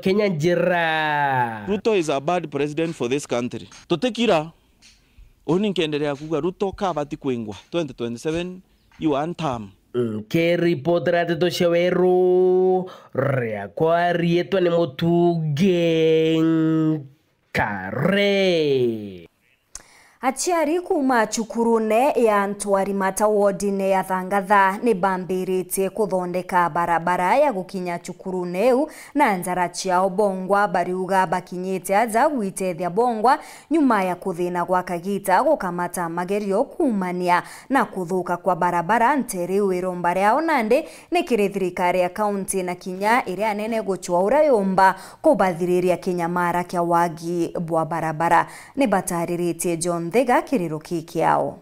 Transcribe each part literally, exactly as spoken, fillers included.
Kenya njira. Ruto is a bad president for this country. Tutikira. Uni nkenderea kuuga Ruto kabati kwingwa twenty twenty-seven, you one term. Nkiripotera nteto cia weru, riakwa riitwa ni Mutungi Nkare. Aciari kuuma cukurune ya Ntwarimata wodine ya Thangatha ni bambiritie kuthondeka barabara ya gukinya cukurune iu, na njara ciao bongwa bariuga bakinyite aja gwitethia bongwa nyuma ya kuthina gwa kagita gukamata magerio kuumania na kuthuka kwa barabara ntere iu iromba riao nandi ni kiri thirikari ya kaunti na kinya iria anene gucwa uria yumba kubathiriria kinyamara kia wagi bwa barabara. Ni batariritie John Thiga kiri ruki kiao.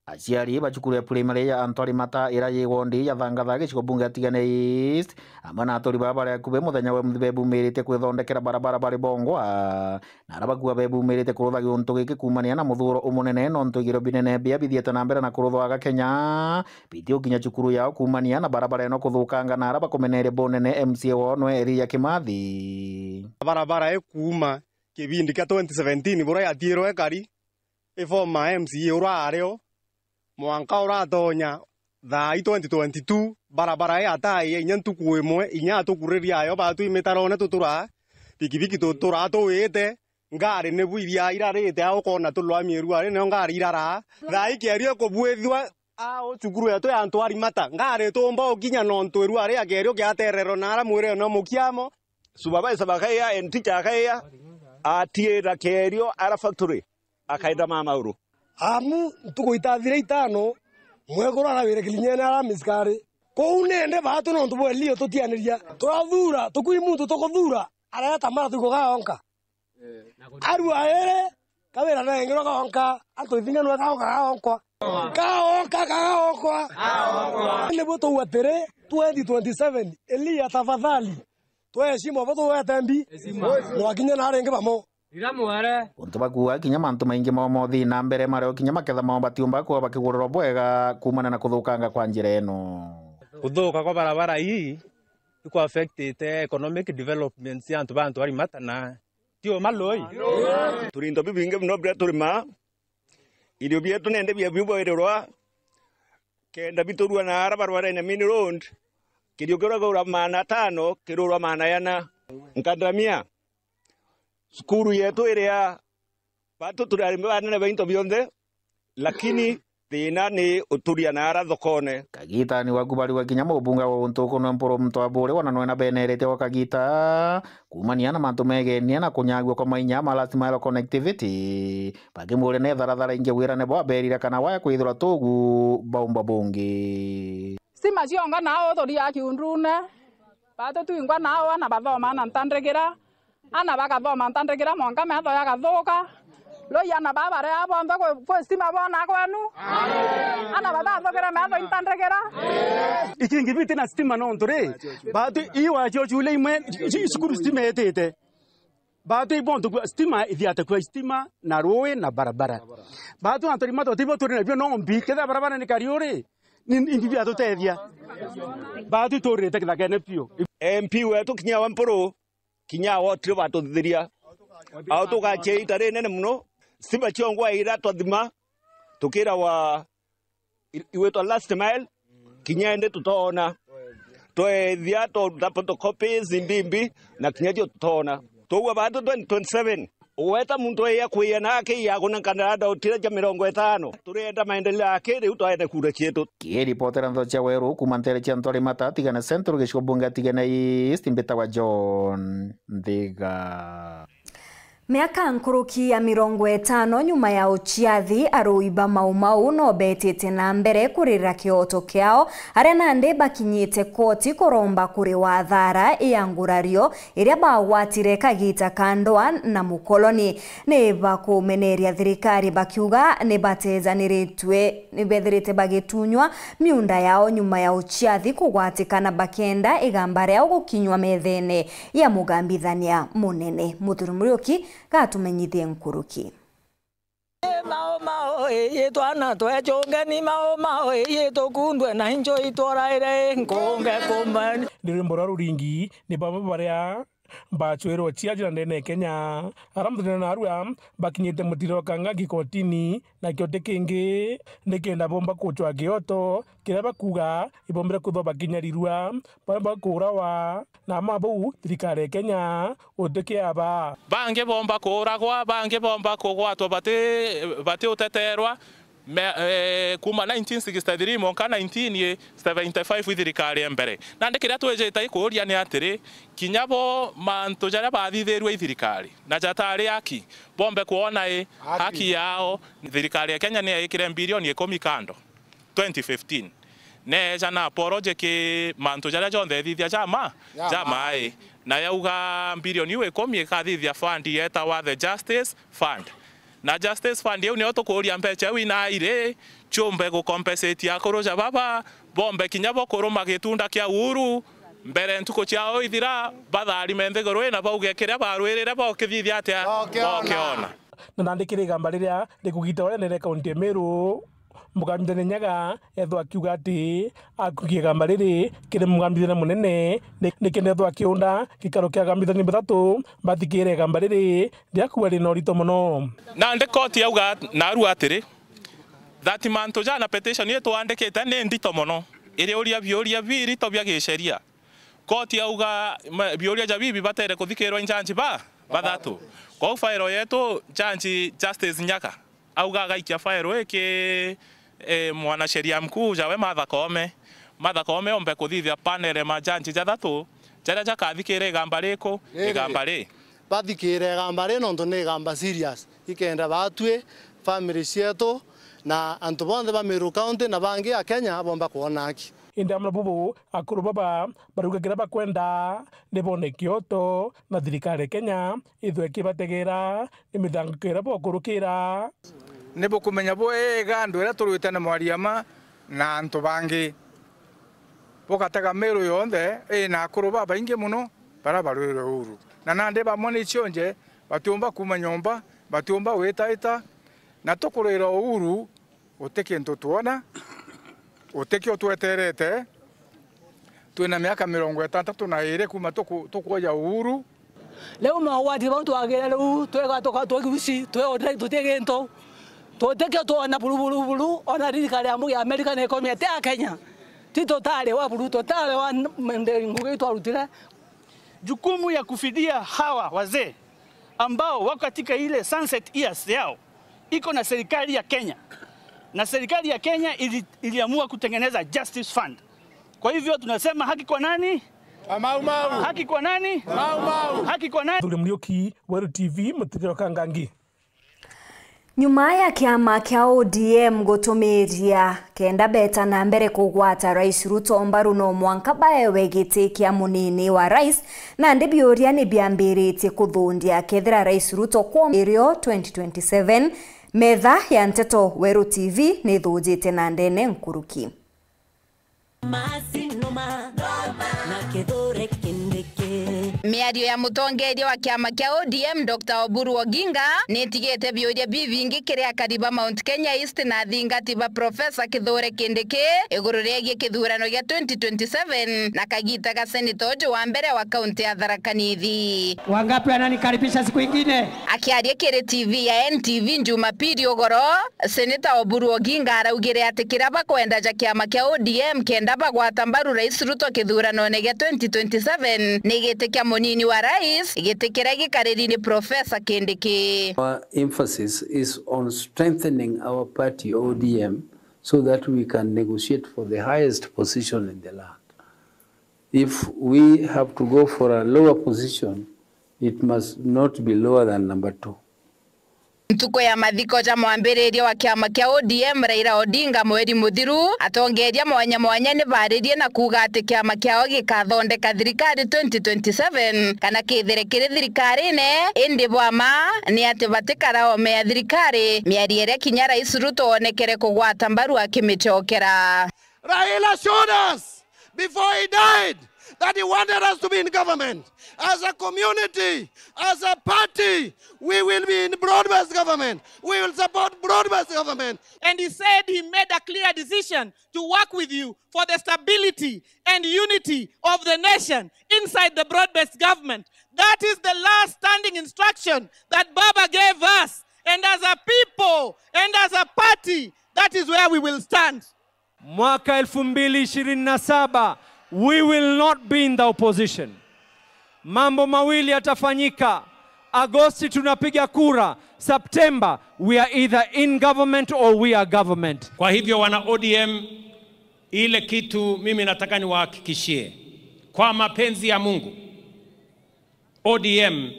Aciari ba cukuru ya primary ya Antwari Mata ira yi wondi ya Thangatha gicigo bunge ya Tigania East, amwe na aturi baa bari akubi muthenya wa muthi bebumirite kwithondekera barabara bari bongwa, na ara bakuuga bebumirite kurutha giuntu giki kuumania na muthuro umunene nontu igiro binene bia bithiete na mbere na kuruthwa aga Kenya, biti ukinya cukuru yao kuumania na barabara ino kuthukanga na ara bakumeneria bunene M C A wao nwe Elijah Kimathi. Barabara ikuuma kibindi kia twenty seventeen bura yatiirwe ekari, i former M C A ura ario, mwanka uratonya thaa ii twenty twenty-two, barabara ii ataia inya ntuku imwe, inya atukuriria ayo, batu imitarone tuturaa, pikipiki tuturaa tuwite, ngari nibu iria irarite au, ukona tulwamie ruari, nio ngari iraraa. Thaa ii kierio ikubwithua, au cukuru yetu ya Ntwari Mata, ngari tumba ukinya nontu iruari ya kierio kiatererwe na ara mwirene mukiamo. Supervisor bakaia and teacher akaia, atiira kerio ara factory, akaenda mama uru. Amu ntuku itathira itano, mwekuru arawire kirinyene ara misikari. Kuu nende baatu nontu bwa Elio tutianiria. Turathuura, tukui muntu tukuthuura, areta mara tukugaonka. Arua ere, kawira nengirwa gaonka, antu ithinganwe gaonka, gaonkwa. Gaonka, gaonkwa. Nibu tuu atiri, twenty twenty-seven, Elia tafadhali, tweheshimu abo tuwete mbi, mwakinya na ringi bamo. Rira mwere. Untu bakuuga kinya mantu maingi mao mothii na mbere mario kinya maketha mao batiumba kuwa bakigurirwa bwega kuumana na kuthukanga kwa njira ino. Kuthuka kwa barabara ii iku affectite economic development cia antu ba Ntwari Mata na ti uma lui. Turi into bibingi mono biria turimaa, irio bietu nende bia biu bwairirwa, kenda biturua na ara barwarene main road, kirio kiria kigura maana atano kirurwa maana yana. Nkandamia, cukuru yetu iria batu turi arimi banene ba into bionthe, lakini thina ni uturia na ara thokone. Kagitani waku bariuga kinya mubunge wa untu ukunwe Mpuru Mtwaburi wana nwena benerete gwa kagita kuumania na mantu megenie na kunyagua kwa mainya ma last mile connectivity. Bakimuria ni tharathara ingi wirane bwaberire kana waya kwithirwa tugu baumba bungi. Stima cionga nao uthuria kiundune, batu twingwa nao ana bathoma na ntandigira, ana bagathoma ntandigira mwanka metho yagathuka, loi ana baa baria bonthe kwi, kwi stima bona kwenu, ana bathathukire metho intandigira. Ikingi biti na stima nontu ri, batu ii wacio cule imwe, ci, ci, cukuru stima itite. Batu ibontu kwa stima ithiate kwa stima na rui na barabara. Batu antu rimwe twatibo turi nabio nombi, kethira barabara ni kariuri, ni, ni, imbi biatutethia. Batu turirite kithakene piu. M P wetu kinya wa Mpuru, kinya wa Otiri batuthithiria. Au tugachia ita rinene muno, stima ciongwa ira twathima, tukira wa i-, igwitwa last mile, kinya indi tutoona. Tweethia twaruta photocopies imbimbi, na kinya cio tutoona. Twaua bantu twenty twenty-seven, ugweta muntu eya kwia na akiya kuna nkandaranda utira cia mirongo itano. Turienda maendeleo aki, riu twaene kura cietu. Kiripotera ntho cia weru kuma ntere cia Ntwari Mata, Tigania Central, gicigo bunge Tigania East, mbitagwa John Nthiga. Miaka nkuruki ya mirongo itano nyuma ya uciathi, arui ba Mau Mau no betite na mbere kurira kioto kiao, aria nandi bakinyite koti kuromba kuriwa thara ya ngurario iria bagwatire kagita ka ndwaa na mukoloni. Ni bakumeneria thirikari bakiuga ni batejaniritwe, ni bethirite bagitunywa miunda yao nyuma ya uciathi kugwatikana bakienda igamba riao gukinywa methene ya mugambithania munene. Muthuri Muriuki gatumenyithie nkuruki. Mao mao ii twana twechungeni, mao mao ii tukundwe na incho itworaire nkunge kumbani. Ni rwimbo rwa ruringi ni baba baria bachwirwe ciaji na ndene ya Kenya, ara muthenya narua bakinyite mutiro kangangi kotini, na kioti kingi nikenda bomba kuchwa kioto kiria bakuga ibombire kwithwa bakinyarirua, baria bakuurawa, na ama bau thirikari ya Kenya utikiaba. Bangi bomba kuuragwa, bangi bomba kugwatwa bati, bati uteterwa, me, eh, kuma nineteen sixty-three mwanka nineteen seventy-five i thirikari ya mbere. Nandi kiria twijite ikuuria ni atiri, kinya bo mantu jaria bathithirue i thirikari na jatari aki, bombe kwona i haki yao. Thirikari ya Kenya ni yaikire mbirioni ikumi kando twenty fifteen. Neeja na apology ki mantu jaria jonthe ethithia jama, jama ai. Na yauga mbirioni iu ikumi ikathithia fund yetawa the Justice Fund. Na Justice Fund iu nio tukuuria mbecha iu inairi, ciumbe gucompensate akuru ja baba, bombe kinya bo kuruma gitunda kia Uhuru, mbere ntuku ciao ithira, batharime nthiguru ii na bauge kiria barwirire bokithithia atia bokiona. Na nandi kiri igamba riria rikugita uria nene kaunti ya Meru, Mugamithania Nyaga ethwa akiuga ati akugia igamba riri kiri mugamithania munene, ni, nikenda ethwa akiunda gikaro kia agamithania bathatu bathikire igamba riri ria kuuga rina urito mono. Nandi koti yauga narua atiri, that mantu jana petition ii twandikite ni ndito mono, iriuria biuria birito bia giceria. Koti yauga ma, biuria ja bibi batere kuthikirwa i njanji ba, bathatu. Kwou fairo yetu, njanji Justice Nyaga auga agaikia fairo ii ki, eh, mwanasheria mkuu jawe Martha Koome. Martha Koome ombe kuthithia panel ma njanji jathatu jaria jakathikira igamba riku, riri, igamba ri. Bathikire igamba ri nontu ni igamba serious. Ikenda batwi, family cietu, na antu bonthe ba Meru County na bangi a Kenya bomba kwona haki. Indi amwe na bubu, akuru baba barauga kiria bakwenda ni bone kioto, na thirikari ya Kenya ithwe ikibategera ni mithanguko iria bokurukira. Ni bukumenya bwega andu iria turwite na Mwariama na antu bangi. Bugatega Meru yonthe ina akuru babaingi mono baria barwire uhuru. Na nandi bamwe ni cionje, batiumba kuuma nyomba, batiumba gwitaita, na tukurwira uhuru, guti kintu twona, guti kio tweterete. Twina miaka mirongo itantatu na iri kuuma tuku-, tukwoja uhuru. Riu maugwati bau twagire riu twega tuka-, twi guci, twi ordinary, tuti gintu. Tuti kio twona buru, buru, buru, ona thirikari ya mugi ya Amerika ni ikomete a Kenya. Ti tutari wa buru, tutari wa n-, mende ngugi itwarutire. Jukumu ya kufidia hawa wazee ambao wako katika ile sunset years yao iko na serikali ya Kenya, na serikali ya Kenya ili-, iliamua kutengeneza Justice Fund. Kwa hivyo tunasema haki kwa nani? Kwa Mau Mau. Haki kwa nani? Mau Mau. Haki kwa nani? Thuri Muriuki, Weru T V, Mutitiro Kangangi. Nyuma ya kiama kia O D M gutumiria kenda beta na mbere kugwata Rais Ruto mbaru, no mwanka baewe giti kia munini wa rais, nandi biuria ni biambiritie kuthundia kethira Rais Ruto kwomba irio twenty twenty-seven, metha ya nteto Weru T V nithujite na ndene nkuruki. Masinuma na Kithure Kindiki. Miario ya mutongeria wa kiama kia O D M, Doctor Oburu Oginga, nitigite biuria bibingi kiri akari ba Mount Kenya East na athingati ba Professor Kithure Kindiki iguru riegie kithurano gia twenty twenty-seven na kagita ga seneta uju wa mbere wa kaunti ya Tharaka Nithi. Wangapi wananikaribisha siku ingine? Akiaria kiri T V ya N T V Jumapili ugoro, Seneta Oburu Oginga araugire ati kiria bakwenda ja kiama kia O D M kenda bagwata mbaru Rais Ruto kithuranone gia twenty twenty-seven ni giti kia munini wa rais, giti kiria gikariri ni Professor Kindiki. Our emphasis is on strengthening our party O D M so that we can negotiate for the highest position in the land. If we have to go for a lower position, it must not be lower than number two. Ntuku ya mathiko ja mwambiriria wa kiama kia O D M Raila Odinga mweri muthiru, atongeria mwanya mwanya ni baririe na kuuga ati kiama kiao gikathondeka thirikari twenty twenty-seven kana kithere kiri thirikarine, indi bwa ma ni ati batikaraomea thirikari, miario iria kinya Rais Ruto onekere kugwata mbaru akimicokera. Raila showed us before he died that he wanted us to be in government. As a community, as a party, we will be in broad-based government. We will support broad-based government. And he said he made a clear decision to work with you for the stability and unity of the nation inside the broad-based government. That is the last standing instruction that Baba gave us. And as a people and as a party, that is where we will stand. Mwaka elfu mbili ishirini na saba, we will not be in the opposition. Mambo mawili yatafanyika. Agosti tunapiga kura, September we are either in government or we are government. Kwa hivyo, wana O D M, ile kitu mimi nataka niwahakikishie, kwa mapenzi ya Mungu, O D M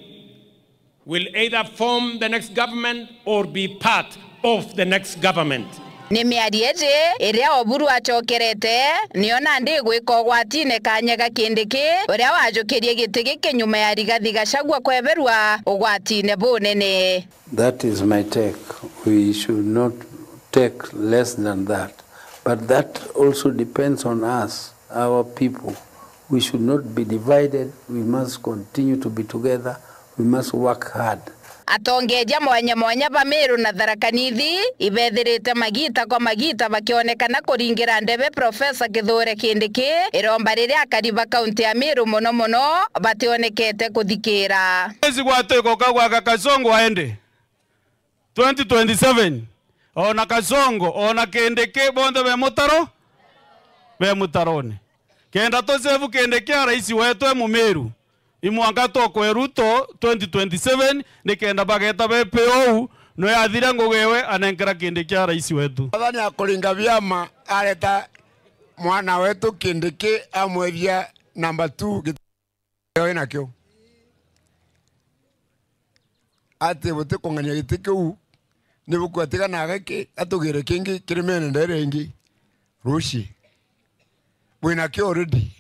will either form the next government or be part of the next government. Ni miario iji iria Oburu acokerete, niyo nandi igwika ugwatine kanya ga Kindiki, uria wajukirie giti giki nyuma ya Rigathi Gachagua kweberua ugwatine bunene. That is my take. We should not take less than that. But that also depends on us, our people. We should not be divided. We must continue to be together. We must work hard. Atongeeria mwanya mwanya ba Meru na Tharaka Nithi ibethirite magita kwa magita bakionekana kuringira ndebe Profesa Kithure Kindiki, iromba riria akari ba kaunti ya Meru mono mono bationekete kuthikira. Hawezi kuwa tu iko kagwa ka Kasongo aende. Twenty twenty-seven, ona Kasongo, ona Kindiki, bonthe be mutaro, be mutarone. Kenda tusevu Kindiki a rais wetu e Mumiru, imwanka tokwe Ruto twenty twenty-seven, nikenda bageta be P O U, no yathira ngugi ewe anenkera Kindiki a rais wetu. Mwathani akuringa biama areta mwana wetu Kindiki amwethia number two. Wi nakio. Ati butikung'ania giti kiu, ni bukua tiga na giki, atugire kingi kirimene ndere ingi. Ruci. Wi nakio already.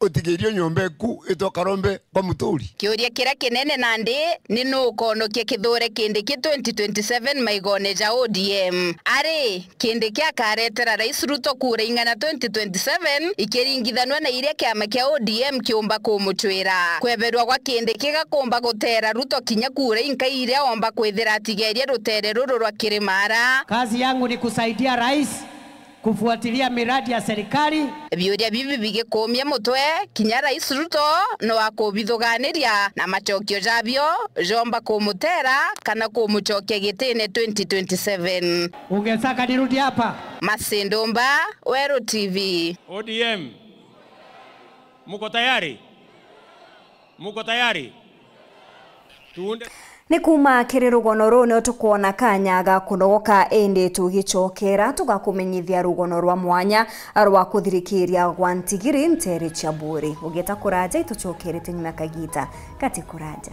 Utigirio nyomba eku itwa karombe kwa muturi. Kiuria kiria kinene nandi ni nu ukonokia Kithure Kindiki twenty twenty-seven maigone ja O D M? Ari, Kindiki akaretera Rais Ruto kura ing'ana twenty twenty-seven ikiringithanua na iria kiama kia O D M kiumba kumucwira. Kweberua gwa Kindiki gakumba gutera Ruto kinya kura inkai iria omba kwithira atigerie rutere ruru rwa Kirimara. Kazi yangu ni kusaidia rais kufuatilia miradi ya serikali. Biuria bibi bigikumia mutwe, kinya Rais Ruto no akubithuganiria na macokio jabio jomba kumutera kana kumucokia gitine twenty twenty-seven. Ungetaka nirudi hapa? Masindumba, Weru T V. O D M, muko tayari? Muko tayari? Tuunde. Ni kuuma kiri rugono ruu nio tukwona kanya ga kunogoka, indi tugicokera tugakumenyithia rugono rwa mwanya rwa kuthirikiria gwa ntigiri nteere cia Buuri. Ugieta kuraja, itucokerete nyuma kagita gati kuraja.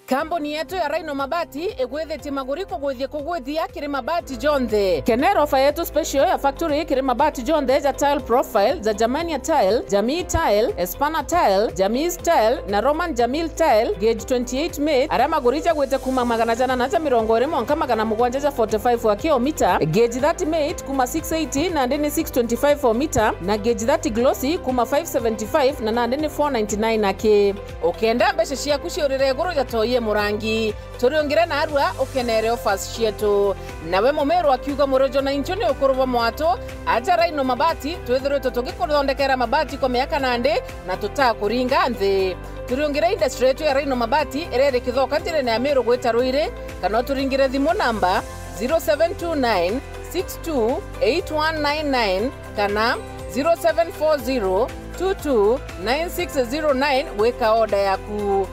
Kambuni yetu ya Rhino Mabati igwithitie maguri kugwithia kugwithia kiri mabati jonthe. Kenera ofa yetu special ya factory kiri mabati jonthe ja tile profile, ja Germania tile, Jamii tile, Espana tile, Jamis tile na Roman Jamil tile, gauge twenty-eight mate, aria maguri jagwite kuuma magana jana na ja mirongo iri mwanka magana mugwanja ja forty-five aki o mita, gauge thirty mate kuuma six eighty nandi ni six twenty-five o mita, na gauge thirty glossy kuuma five seventy-five na nandi ni four ninety-nine aki. Ukenda mbeca ciaku ciurire iguru ja toi e murangi, turiungire narua ukenere offers cietu. Nawe mumiru akiuga, murojo na inchu ni ukuru bwa mwatu, aja Rhino Mabati, twithiritwe tugikuthondekera mabati kwa miaka nandi na tutakuringa nthi. Turiungire industry yetu ya Rhino Mabati iria iri Kithoka njirene ya Miru gwita Ruiri, kana uturingire thimu namba zero seven two nine six two eight one nine nine kana zero seven four zero two two nine six zero nine gwika order yaku.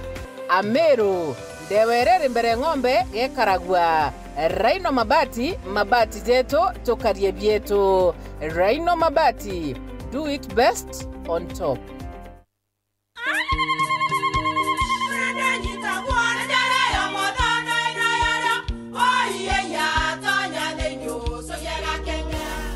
Ameru, ndewa iria iri mbere ng'ombe gekaragua. Rhino Mabati, mabati jetu, tukarie bietu. Rhino Mabati, do it best on top.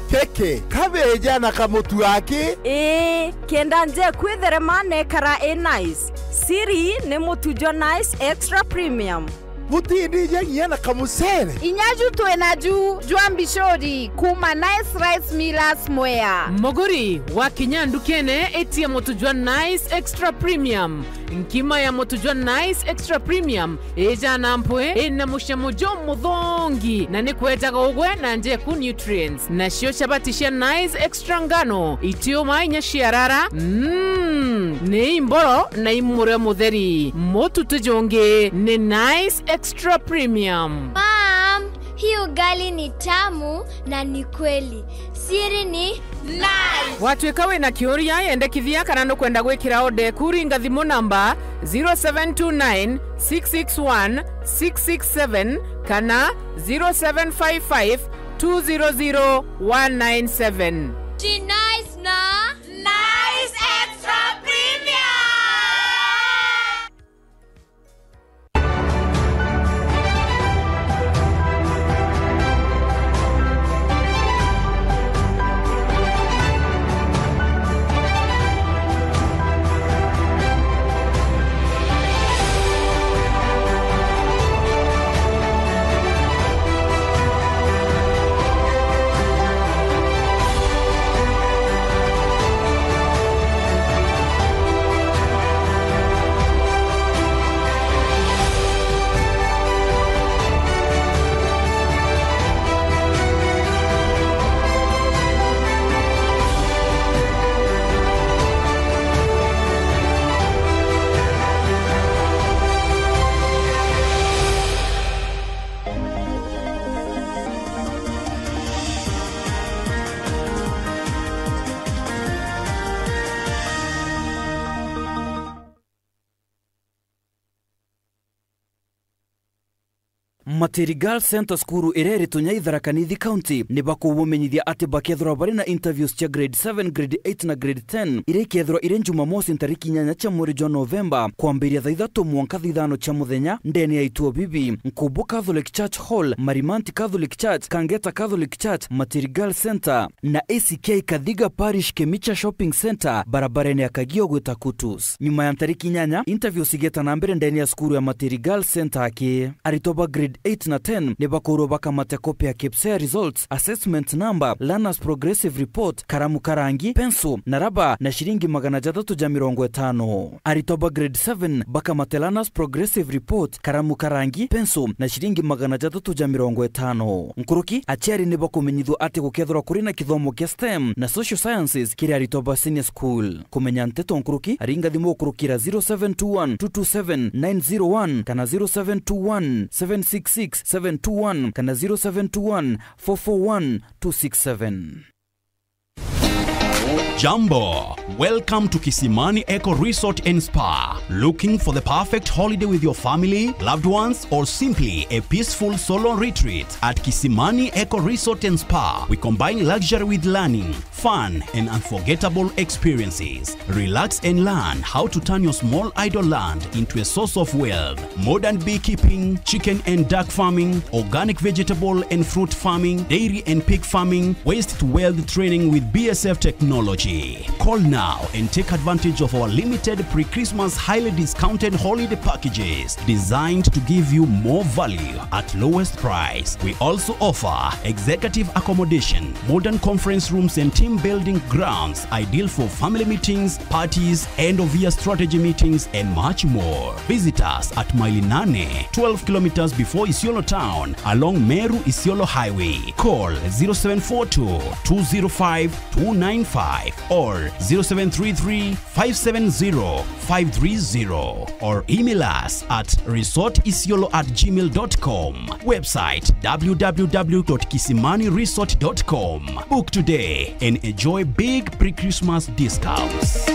Kiki, kabeja na kamutu aki? Ii, kenda nje kwitherema nekara i nice. Siri ni mutu jwa Nice Extra Premium. Butindija nginya na kamucere. Inya ju twi naju jwa mbicuri kuuma Nice Rice Millers Mwea. Muguri, wakinya ndukene, itia mutu jwa Nice Extra Premium. Nkima ya mutu jwa Nice Extra Premium ijana mpwi, ina mucamo jumuthongi, na ni kwejaga ugwe na njeku nutrients. Nacio chabati cia Nice Extra ngano, itiuma inya ciarara. Mm, ni imboro na imure mutheri. Mutu ti jungi, ni Nice Extra Premium. Mom, hii ugali ni tamu na ni kweli. Siri ni Nice. Watuika wina kiuria, yendekithia kana nukwenda gwikira order eku, ringa thimu namba zero seven two nine six six one six six seven kana zero seven five five two zero zero one nine seven. Ji Nice na Nice Extra Premium. Matiri Girls Centre Cukuru iria iri Tunyai, Tharaka Nithi County, ni bakubumenyithia ati bakethirwa bari na interviews cia grade seven, grade eight na grade ten, iria ikethirwa iri Jumamosi ntariki inyanya cia mweri jwa Novemba, kwambiria thaa ithatu mwanka thaa ithano cia muthenya, ndene ya ituo bibi, Nkubu Catholic Church Hall, Marimanti Catholic Church, Kangeta Catholic Church, Matiri Girls Centre, na A C K Kathiga Parish Kemicha Shopping Centre, barabarene ya Kagio gwita Kutus. Nyuma ya ntariki inyanya, interviews igeta na mbere ndene ya cukuru ya Matiri Girls Centre aki. Aritwa ba grade eight na ten ni bakoorwa bakamate kopi ya KPSEA results, assessment number, learners progressive report, karamu karangi, pencil, na raba, na ciringi magana jathatu ja mirongo itano. Aritwa ba grade seven bakamate learners progressive report, karamu karangi, pencil, na ciringi magana jathatu ja mirongo itano. Nkuruki, aciari ni bakumenyithua ati gukethirwa kuri na kithomo kia STEM na social sciences kiri aritwa ba senior school. Kumenya nteto nkuruki, aringa thimu gukurukira zero seven two one two two seven nine zero one kana zero seven two one seven six six seven two one kana zero seven two one four four one two six seven. Jambo. Welcome to Kisimani Eco Resort and Spa. Looking for the perfect holiday with your family, loved ones, or simply a peaceful solo retreat? At Kisimani Eco Resort and Spa, we combine luxury with learning, fun, and unforgettable experiences. Relax and learn how to turn your small idle land into a source of wealth. Modern beekeeping, chicken and duck farming, organic vegetable and fruit farming, dairy and pig farming, waste to wealth training with B S F technology. Call now and take advantage of our limited pre-Christmas highly discounted holiday packages designed to give you more value at lowest price. We also offer executive accommodation, modern conference rooms and team building grounds ideal for family meetings, parties, end of year strategy meetings, and much more. Visit us at Maili Nane, twelve kilometers before Isiolo town, along Meru Isiolo Highway. Call zero seven four two, two zero five, two nine five or zero seven three three, five seven zero, five three zero, or email us at resort isiolo at gmail dot com. Website, w w w dot kisimani resort dot com. Book today and enjoy big pre-Christmas discounts.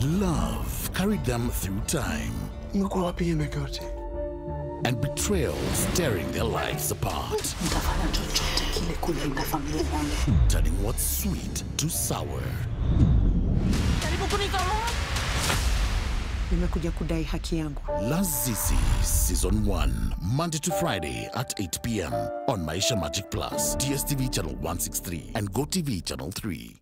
Love carried them through time. Imekuwa wapi hii miaka yote? And betrayal tearing their lives apart. Nitafanya chochote kile kulinda familia yangu. Turning what's sweet to sour. Karibu kunika. Nimekuja kudai haki yangu. Lazizi Season one, Monday to Friday at eight p m on Maisha Magic Plus, D S T V channel one six three and Go T V channel three.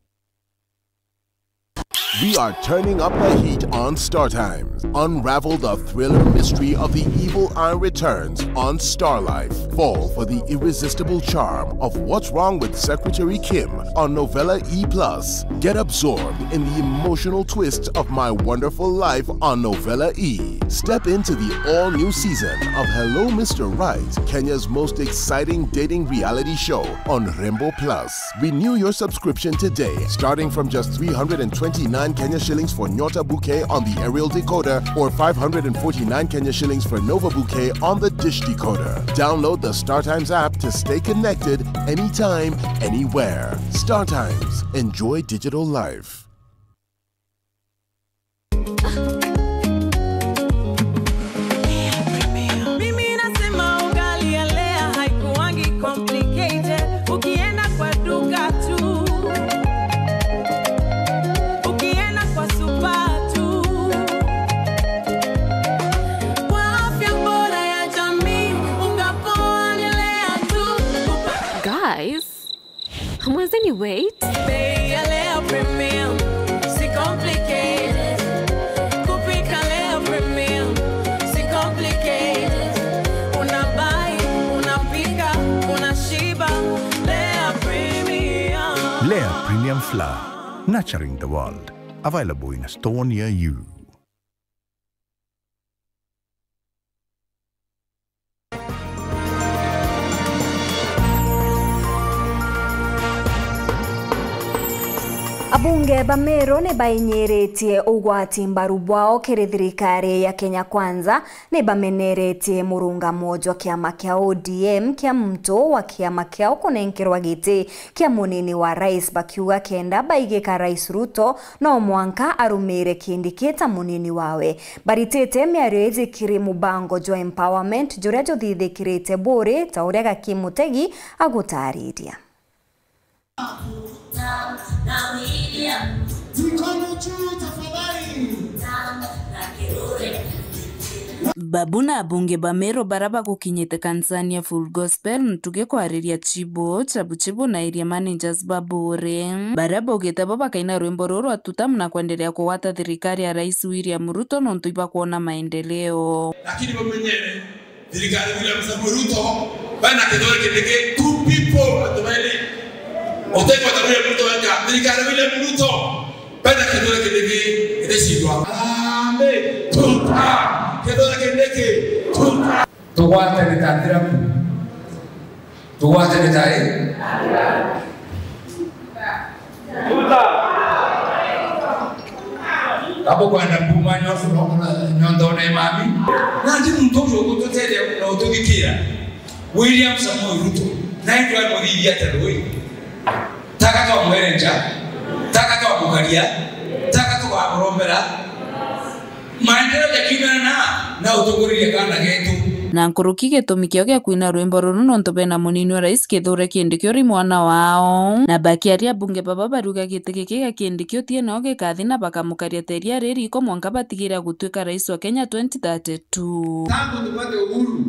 We are turning up the heat on Star Times. Unravel the thriller mystery of the evil eye returns on Star Life. Fall for the irresistible charm of What's Wrong with Secretary Kim on Novella E plus. Get absorbed in the emotional twists of My Wonderful Life on Novella E. Step into the all-new season of Hello Mister Right, Kenya's most exciting dating reality show on Rembo Plus. Renew your subscription today, starting from just three hundred and twenty-nine Kenya shillings for Nyota Bouquet on the aerial decoder or five hundred and forty-nine Kenya shillings for Nova Bouquet on the dish decoder. Download the StarTimes app to stay connected anytime, anywhere. StarTimes. Enjoy digital life. Mimi nasema ugali ya Lea haikuangi complicated. Ukienda kwa duka tu, ukienda kwa supa tu, kwa afya bora ya jamii, unga poa ni Lea tu. Guys, hamwezeni wait? Bei ya Lea Premium, si complicated. Kupika Lea Premium, si complicated. Unabai, unapika, unashiba. Lea Premium. Lea Premium Flour, nurturing the world. Available in a store near you. Abunge ba Meru ni bainyiritie ugwati mbaru bwao kiri thirikari ya Kenya Kwanza, ni bameneretie murungamo jwa kiama kia O D M kia muntu wa kiama kiao kunenkerwa giti kia munini wa rais, bakiuga kenda baigika Rais Ruto no mwanka arumire Kindiki ta munini wawe. Baritite miario iji kiri mubango jwa empowerment juria juthithikirite buri, ta uria Gaki Mutegi agutariria. Babu na abunge ba Meru baria bagukinyite kanisani ya Full Gospel Ntugi kwariria chibo, chabu chibo na area managers ba buri, baria baugite bo bakaina rwimbo ruru rwa Tutam na kwenderea kugwata thirikari ya Rais William Ruto nontu ibakwona maendeleo. Lakini bamenyere, thirikari William Samoei Ruto, bana Kithure Kindiki, two people, antu bairi. Utegweta William Ruto wenka, thirikari William Ruto, bana Kithure Kindiki, iticindwa. Harambee, Tutam! Kithure Kindiki, Tutam! Tugwate ni ta Nthiramu. Tugwate ni ta i? Abo kwenda mbuma nyoso nyontone mami. Nandi muntu ucio ugututethia na ututhikira. William Samoei Ruto. Na itwe amuthithia atia rui? Taka twamwerenja, taka twamukaria, taka tugamurombera. Maendeleo jakiumana na, na utongoria kana getu. Na nkuruki gitumi kiao gia kwina rwimbo ruru nontu bena munini wa rais Kithure Kindiki uri mwana wao. Na bakiaria abunge baba bariuga giti giki gia Kindiki utie nao gikathi na bakamukaria ta iria ri riko mwanka batigire agutwika rais wa Kenya twenty thirty-two. Tangu tupate uhuru,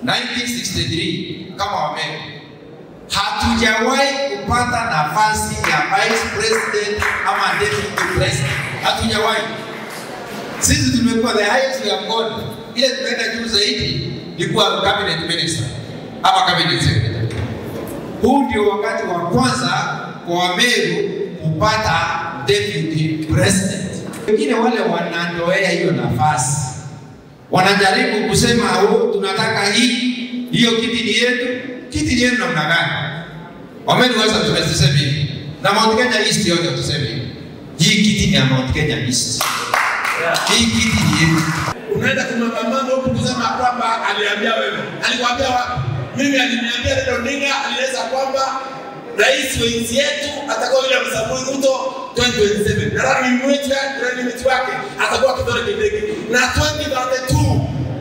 nineteen sixty-three, kama Wameru, hatujawahi kupata nafasi ya vice president ama deputy president. Hatujawahi. Sisi tumekuwa the highest we have gone. Ile tumeenda juu zaidi ni kuwa cabinet minister ama cabinet secretary. Huu ndio wakati wa kwanza kwa Wameru kupata deputy president. Wengine wale wanandoea hiyo nafasi. Wanajaribu kusema, "Oh, tunataka hii, hiyo kiti ni yetu." Kiti ni yenu namna gani? Wameru Western tuseme hivi. Na Mount Kenya East yote tuseme hivi. Hii kiti ni ya Mount Kenya East. Hii kiti ni yetu. Unaenda kumwambia mama huku kusema kwamba aliambia wewe. Alikwambia wapi? Mimi aliniambia Raila Odinga alieleza kwamba rais wa nchi yetu atakuwa William Samoei Ruto twenty twenty-seven. Na running mate ya-, running mate wake atakuwa Kithure Kindiki. Na twenty thirty-two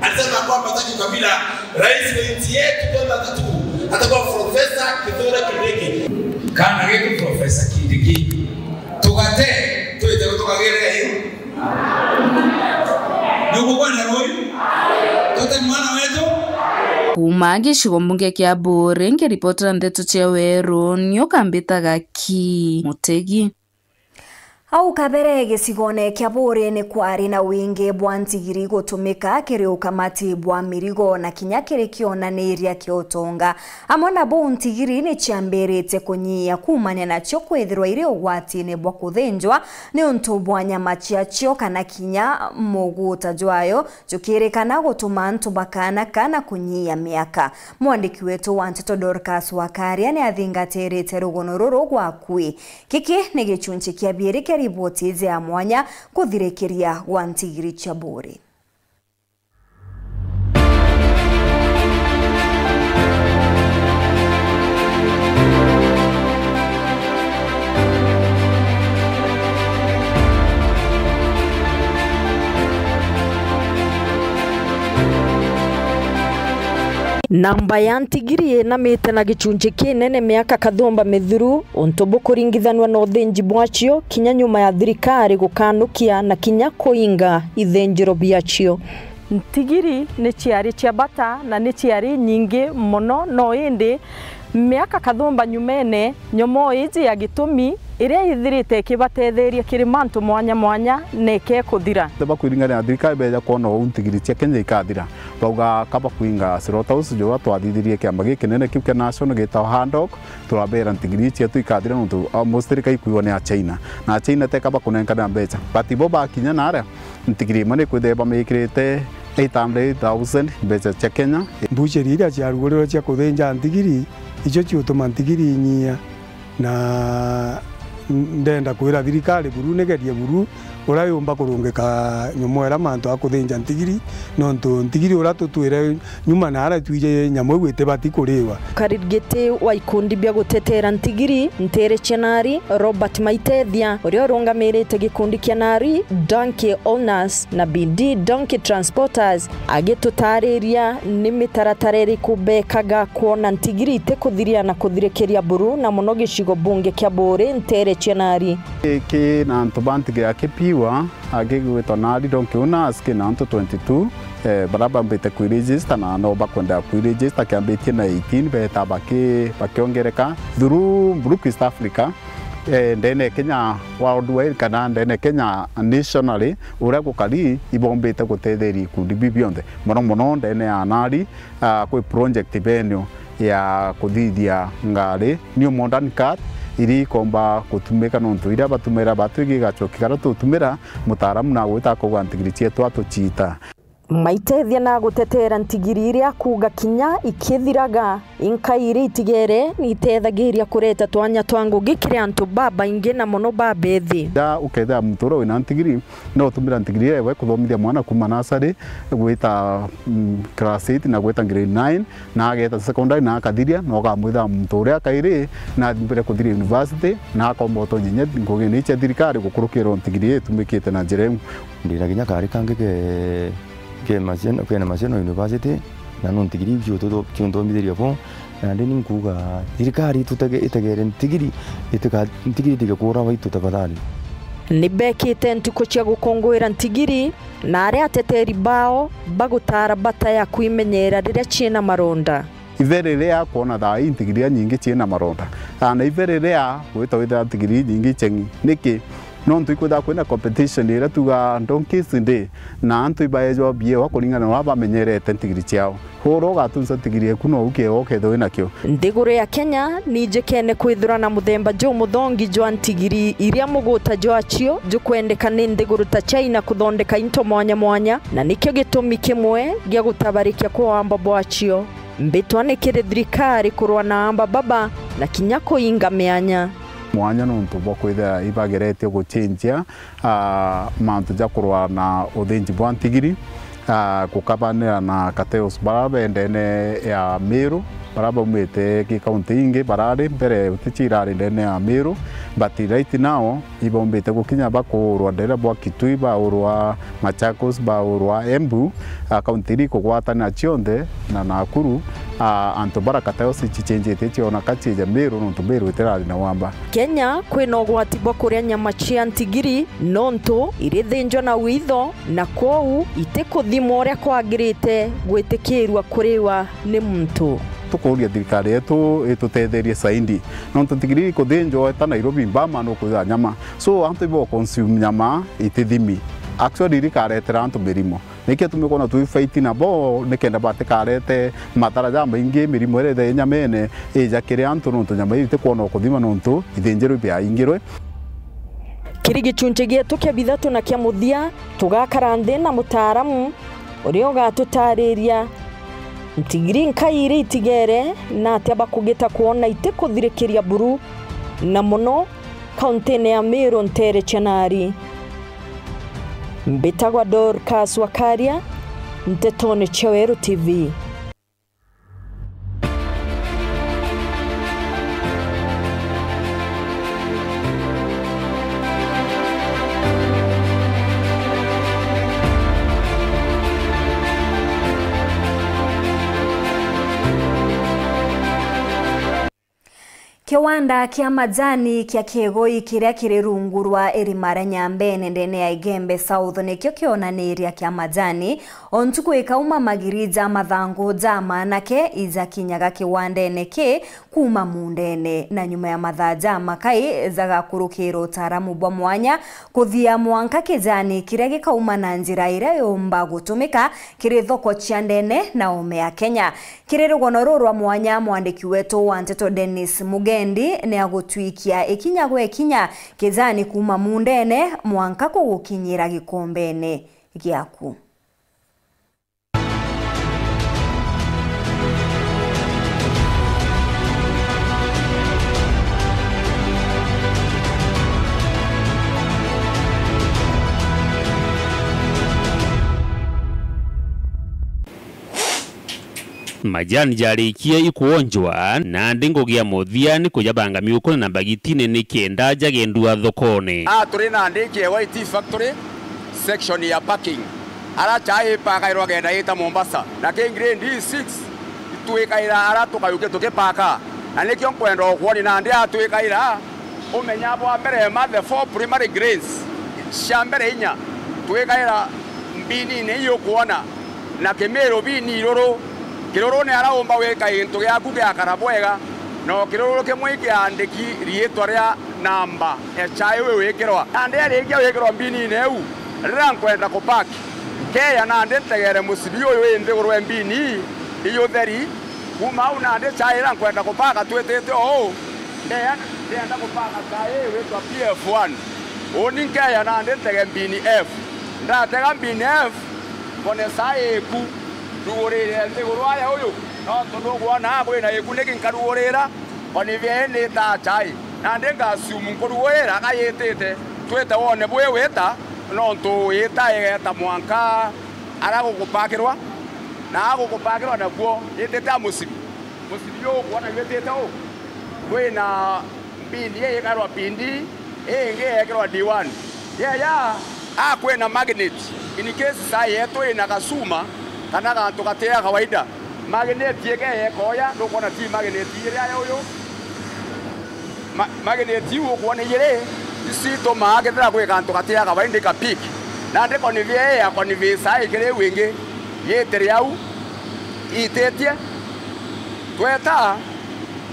alisema kwamba hataki ukabila, rais wa nchi yetu twenty thirty-two atakuwa Professor Kithure Kindiki. Kana getu Professor Kindiki. Tugate, tuite tukagere hiyo. Ukwenda rui? Tote mwana wetu? Kuuma gicigo mbunge kia Buuri, nkiripotera ndeto cia Weru, ni ukambitaga ki Mutegi. Au kabere gicigone kia Buuri ni kwari na wingi bwa ntigiri gutumika kiri ukamati bwa mirigo na kinya kiri kionaniria kia utonga. Amwe na buu, ntigiri ni ciambirite kunyia kuumania nacio kwithirwa iri ugwatine bwa kuthinjwa niuntu bwa nyama ciacio kana kinya muguta jwayo jukirikana gutuma antu bakaanaka na kunyia miaka. Mwandiki wetu wa nteto Dorcas Wakaria ni athingatirite rugono ruru gwa akui. Giki ni gicunchi kia biiri kia riboti iji ya mwanya kuthirikiria gwa ntigiri cia Buuri. Namba ya ntigiri inamite na gicunchi kinene miaka kathumba mithiru, untu bukuringithanua na uthinji bwacio kinya nyuma ya thirikari gukanukia na kinya kuinga ithinjiro biacio. Ntigiri ni ciari cia bata na ni ciari nyingi mono, no indi miaka kathumba nyumene, nyomoo iji ya gitumi iria ithirite ikibatetheria kiri mantu mwanya mwanya neke kuthira. Bakuringana na thirikari beja kwona uu ntigiri cia Kenya ikathira, bauga kaba kuinga slaughterhouse, jura twathithirie kiama gikinene kiu kia national gitagwa HADOC, turabera ntigiri cietu ikathira nontu almost rika ikuiwa ni a China, na China teka bakunenkana mbeca, but bo bakinya naria ntigiri imwe ni kwithirwa bamikirite eight hundred thousand mbeca cia Kenya. Mbucheri iria ciarugurirwe cia kuthinja ntigiri, icio ciutuma ntigiri inyia, na ndenda kwira thirikari buru nigerie buru uria yumba kurungika nyomoo iria mantu a kuthinja ntigiri, nontu ntigiri uria tutwire nyuma na aria twiji nyamu iu itibati kuriwa. Karigiti wa ikundi bia gutetera ntigiri ntere cia nari, Robert Maitethia, uria urungamirite gikundi kia nari, Donkey Owners, na B D Donkey Transporters, agitutariria ni mitaratara iriku bekaga kwona ntigiri itikuthiria na kuthirikiria buru, na mono gicigo bunge kia Buuri ntere cia nari. Ki na antu ba ntigiri aki piwa, aki gwitwa nari Donkey Owners, ki na antu twenty-two, eh, baria bambite kwi register na no bakwenda kwi register, kiambitie na eighteen, beeta baki-, bakiongereka through Brook East Africa, eh, ndene ya Kenya worldwide kana ndene ya Kenya nationally, uria gukari ibombite gutetheria ikundi biu bionthe, mono mono ndene ya nari, ah, kwi project benyu ya kuthithia ngari, new modern car, iria ikomba gutumika nontu iria batumira batu igigacoki karia tutumira, mutaaramu na gwita akauga ntigiri cietu atuciita. Maitethia na gutetera ntigiri iria akuuga kinya ikithiraga, inkai iria itigere ni itethagiria kureta twanya twa ngugi kiri antu babaingi na mono babethi. Ja ukethira muntu uria wina ntigiri, no utumira ntigiri iria ewe kuthomithia mwana kuuma nursery gwita, mm, class eight na gwita grade nine, na ageta secondary na akathiria, na ukamwitha muntu uria kairi na mbere kuthiria university, na akomba utonyenya ngugine cia thirikari gukurukirwa ntigiri itumikite na njira iu. Ndina kinya kari kangi ke, ke Maseno, kena Maseno University, na no ntigiri iu ciutu-, ciunthomithiria bo, na ndi ni nkuuga thirikari itutege-, itegere ntigiri, itika-, ntigiri itige kuura baitu tafadhali. Ni bekite ntuku cia gukunguira ntigiri, na aria ateteri bao bagutaara bata ya kwimenyera riria ciina maronda. Ivere ria kwona thaa ii ntigiri nyingi ciina maronda, na ivere ria gwita withira ntigiri nyingi iceng'i. Niki? Nontu ikwithirwa kwina competition iria tuga Donkeys Day, na antu ibaejwa biewa kuringana na uria bamenyerete ntigiri ciao. Uria ugatunsa ntigiri eku nou kiewa ukethirwa winakio. Nthiguru ya Kenya ni njikene kwithirwa na muthemba jumuthongi jwa ntigiri iria muguta jwacio jukwendeka ni nthiguru ta China kuthondeka into mwanya mwanya, na nikio gitumi kimwe gia gutabarikia kwa wamba bwacio. Mbitwa ni kiri thirikari kurwa na amba baba na kinya kuinga mianya. Mwanya nontu bwa kwithira ibageretie gucenjia, ah, mantu ja kurwa na uthinji bwa ntigiri, Ah, gukabanira na cartels bara be ndene ya Meru, bara baumite ki kaunti ingi, barari mbere utichirari ndene ya Meru, but right now ibaumbite gukinya bakuurwa ndere bwa Kitui, baurwa Machakos, baurwa Embu, ah, kaunti iri kugwatanira cionthe na Nakuru, ah, antu bara cartels ichicenjetie ciona ka cieja Meru, nontu Meru itirari na wamba. Kenya kwina ugwati bwa kuria nyama cia ntigiri, nontu irithinjwa na witho, na kwou itikuthimwa uria kwagirite gwitikirua kuriwa ni muntu. Tukuuria thirikari yetu itutetherie zaidi, nontu ntigiri ikuthinjwa eta Nairobi mbama nukwitha nyama. So, antu ibo consume nyama itithimi. Actually, irikaretera antu mirimo. Nikio tumikwona twi fight nabo, nikenda batikarete mathara jamaingi, mirimo iria ithe nyamene ija kiri antu, nontu nyama iu itikwona ukuthima, nontu ithinjirwe biaingirwe. Kiri gichunchi gietu kia bithatu na kia muthia, tugakara nthi na mutaaramu uria ugatutariria ntigiri nkai iria itigere na atia bakugita kwona itikuthirikiria buru, na mono kauntine ya Meru ntere cia Nari. Mbitagwa Dorcas Wakaria, ntetone cia Weru T V. Kiwanda kia majani kia Kigui kiria kiri rungu rwa irima ria Nyambene ndene ya Igembe South nikio kionaniria kia majani o ntuku ikauma magiri ja mathangu ja maanake ijakinyaga kiwandene ki kuuma muundene, na nyuma ya mathaa ja makai jagakurukira utaaramu bwa mwanya kuthia mwanka kijani kiria gikauma na njira iria yumba gutumika kiri thoko cia ndene na oome ya Kenya. Kiri rugono ruru rwa mwanya, mwandiki wetu wa nteto Dennis Mugendi ni agutwikia ikinya gwe ikinya kijani kuuma muundene mwanka kugukinyira gikombene giaku. Majani jarikie ikwonjwa, nandi ngugi ya muthia ni kujabanga miukune na mbagitine nikenda jagendua thokone. Aa turi nandi K Y T factory, section ya packing. Ara chai ipakairwa kenda ita Mombasa. Na ki grade six, itwikaira ara tukayukia tukipaka. Na nikio nkwenda ukwoni nandi atwikaira umenya bwa mbere ma the four primary grains cia mbere inya twikaira mbinine ii ukwona, na kimiru bini iruru. Kiruru ni ara umba wika gintu giaku giakara bwega, na o kiruru kimwe ikiandiki riitwa ria namba ya chai wi wikirwa. Nandi arikia wikirwa mbinine iu, riria nkwenda kupaki, nkeya nandi ntegere musibi uyu wi nthiguru e mbini ii ii utheri. Kuuma au nandi chai iria nkwenda kupaka twitite uu, ndeya, ndienda kupaka chai ii witwa P F one. Uuni nkeya nandi ntege mbini F. Ndatega mbini F, mbone chai iku, ndugurire nthiguru aya uyu, nontu nukwona kwina ikuniki nkarugurira, konivia ii nitaa chai. Nandi ngasumu nkurugurira gayitite, twite wone bwi wita, nontu wita igeta mwanka ara gugupakirwa, na agugupakirwa nakuo yitite a musibi. Musibi ukwona yitite u, kwina mbindi ii ikarwa P D, ii ingi yekirwa D one. Yeya, a kwina magnet, in case chai yetu ina gacuma kana gantu gati ya kawaida, magnet ikeya ikoya, nukwona ti magnet iri aya uyu. Ma-, magnet iu ukwona ijiri, icitumaa kethira gwi gantu gati ya kawaida ika peak. Nandi konivia ii ya konivisa ikiri iu ingi, yitiri au, ititie. Tweta,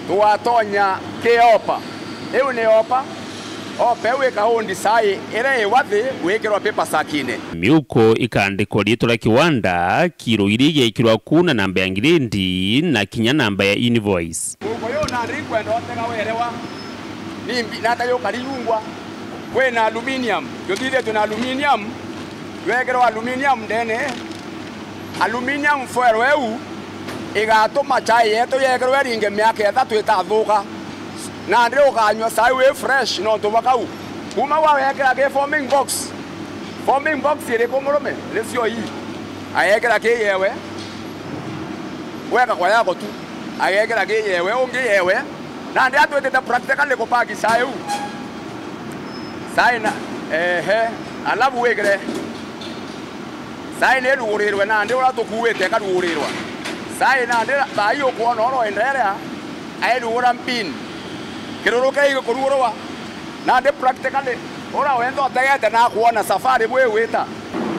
twatonya ki opa. Iu ni opa. Opa iu ikahundi chai iria iwa thi gwikirwa paper sack-ini. Miuko ikandikwa riitwa ria kiwanda, kiro iria igekirwa ku na namba ya ngiredi na kinya namba ya invoice. Guku yu nandi nkwenda utega werewa. Ni mbi-, nata yukari yungwa. Kwina aluminium. Juthithitue na aluminium. Jwekirwa aluminium ndene. Aluminium foil iu igatuma chai yetu yekirwe iringe miaka ithatu itathuka. Nandi ukanyua chai wi fresh nontu bwa kau. Kuma wawekira ki forming box. Forming box iriku murume? Nicio ii. Agekira ki yewe, gweka kwa yako tu, agekira ki yewe, ungi yewe. Nandi atwitite practically kupaki cai u. Cai na, ehe, alafu wikire. Cai ni irugurirwe nandi uria tukuite ikarugurirwa. Cai nandi thaa ii ukwona uria uenderea, airugura mpini. Kiruru kiu gikurugurwa. Nandi practically, uria wenthe utegete na akwona safari bwi gwita.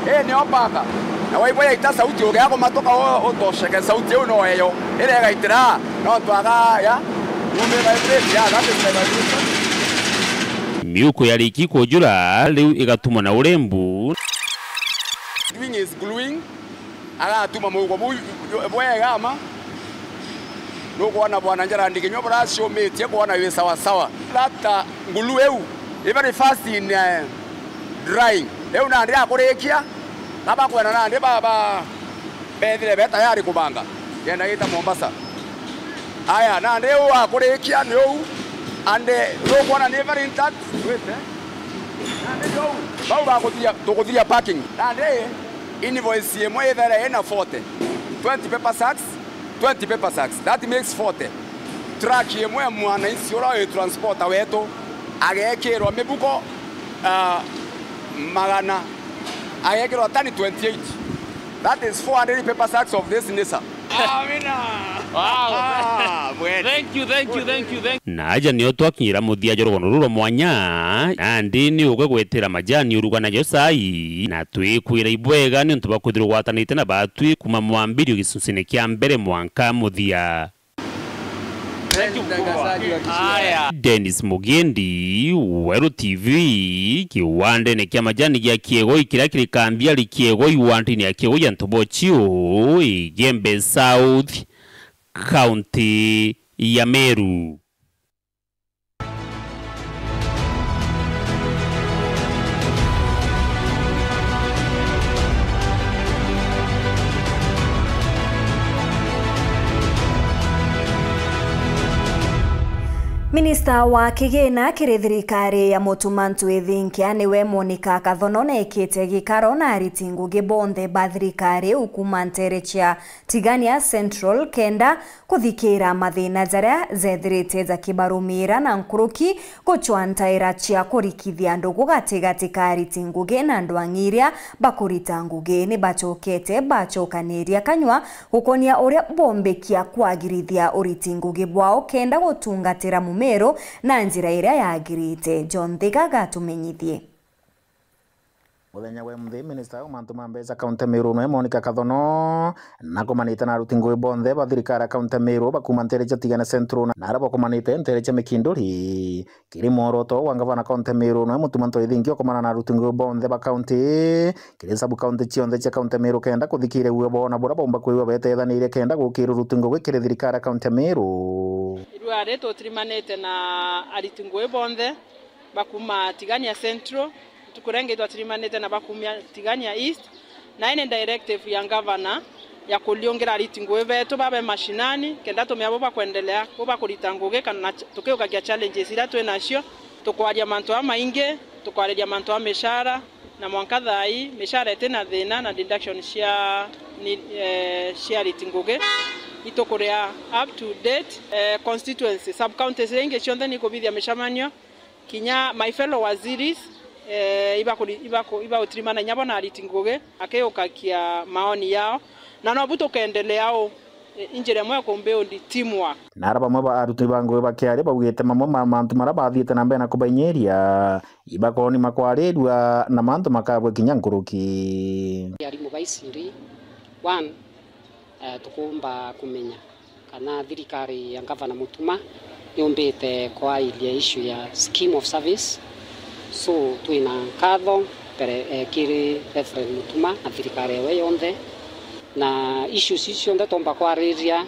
Ii nio paka. Na waigua yaita sauti, ugia kumatuka u-, utosheke sauti iu no eyo. Iria igaitira, nontu aga ya, yumira vibrate, ya, that is the vibration. Miuko ya riki kujura, riu igatumwa na urembu. Gluing is gluing. Agatuma muhuko buu bwega ma. Nukwona bwana Gerald kinya buraciumitie kwona wi sawa sawa. That, uh, ngulu iu, i very fast in, uh, drying. Riu nandi akurikia, na bakwenda nandi ba, ba, bethire be tayari kubanga. Kenda gita Mombasa. Aya, nandi u akurikia ni u, and, uh, nukwona ni very intact. Wait, eh? Nandi ni u, bau bakuthiria, tukuthiria parking. Nandi invoice imwe ithere ina forty. Twenty paper sacks, twenty paper sacks. That makes forty. Truck imwe ya mwananchi uria wi transporter wetu agekirwa mibuko, ah, magana, agekirwa tani twenty-eight. That is four hundred paper sacks of this nature. Amina. Wow. Ah, bwene. Thank you, thank you, thank you, thank you. Na aja nio twakinyira muthia jwa rugono ruru rwa mwanya, nandi ni ugwe gwetera majani uruga najo cai, na twikwira ibwega niuntu bwa kwithirwa ugwatanite na batwi kuma mwambirio gicunchine kia mbere mwanka muthia. Thank you mkubwa. Haya. Dennis Mugendi, Weru T V, kiwandene kia majani gia Kiegoi kiria kiri Kambiari Kiegoi, wandini ya Kiegoi ya Ntobochio, Igembe South, County ya Meru. Minista wa kigina kiri thirikari ya Mutuma Ntwithinkia niwe Monica Kathono neekite gikaro na ariti ngugi bonthe ba thirikari u kuuma nteere cia Tigania Central kenda kuthikira mathina jaria jethirite jakibarumiira na nkuruki gucwa ntaira cia kurikithia ndugu gatigati ka ariti ngugi na andu ang'i iria bakurita ngugi. Ni bacokete bacokaniria kanyua gukonia uria bombikia kwagirithia uriti ngugi bwao kenda gutungatira mumiru na njira iria yagirite. John Thiga gatumenyithie. Muthenya wa imunthi, minista wa mantu ma mbeca kaunti ya Meru nwe Monica Kathono, na kumanite na aruti ngugi bonthe ba thirikari ya kaunti ya Meru ba kuuma nteere cia Tigania Central na, na aria bakumanite nteere cia Mikinduri, kiri mworoto wa ngavana kaunti ya Meru nwe Mutuma Ntwithinkia ukomana na aruti ngugi bonthe ba kaunti, kiri sub county cionthe cia kaunti ya Meru kenda kuthikiria wio bwao na buria baumba kwigua betethanirie kenda gukira uruti ngugi kiri thirikari ya kaunti ya Meru. Irua ri tutirimanite na ariti ngugi bonthe ba kuuma Tigania Central, ntuku iria ingi twatirimanite na ba kuuma Tigania East, na ii ni directive ya ngavana ya kuriungira ariti ngugi betu babe mashinani, kenda tumenya bu bakwendelea, bu bakurita ngugi, kana ch-, tukiukagia challenges iria twi nacio. Tukwaria mantu jamaingi, tukwariria mantu ja mishara, na mwanka thaa ii mishara iti na thina, na deduction cia ni, eh, cia ariti ngugi itukuria up to date. Eh, constituency, sub counties iria ingi cionthe ni ikubithia micemanio. Kinya my fellow waziris, eh, ibakuri-, ibaku-, ibagutirimana inya bo na ariti ngugi, akiukakia maoni yao, na nobu tukendelea u, eh, injira imwe ya kumbuild teamwork. Na ara bamwe ba aruti ba ngugi bakiaria baugite mamwe ma mantu maria bathiite na mbere na kubainyiria, ibakooni makwarirua na mantu makabwe kinya nkuruki. Arimu ba I C D, one, eh, tukuumba kumenya kana thirikari ya Ngavana Mutuma yumbite kwairia issue ya scheme of service. So, twina nkatho mbere, eh, kiri Reverend Mutuma na thirikari yawe yonthe. Na issues ici cionthe twomba kwariria,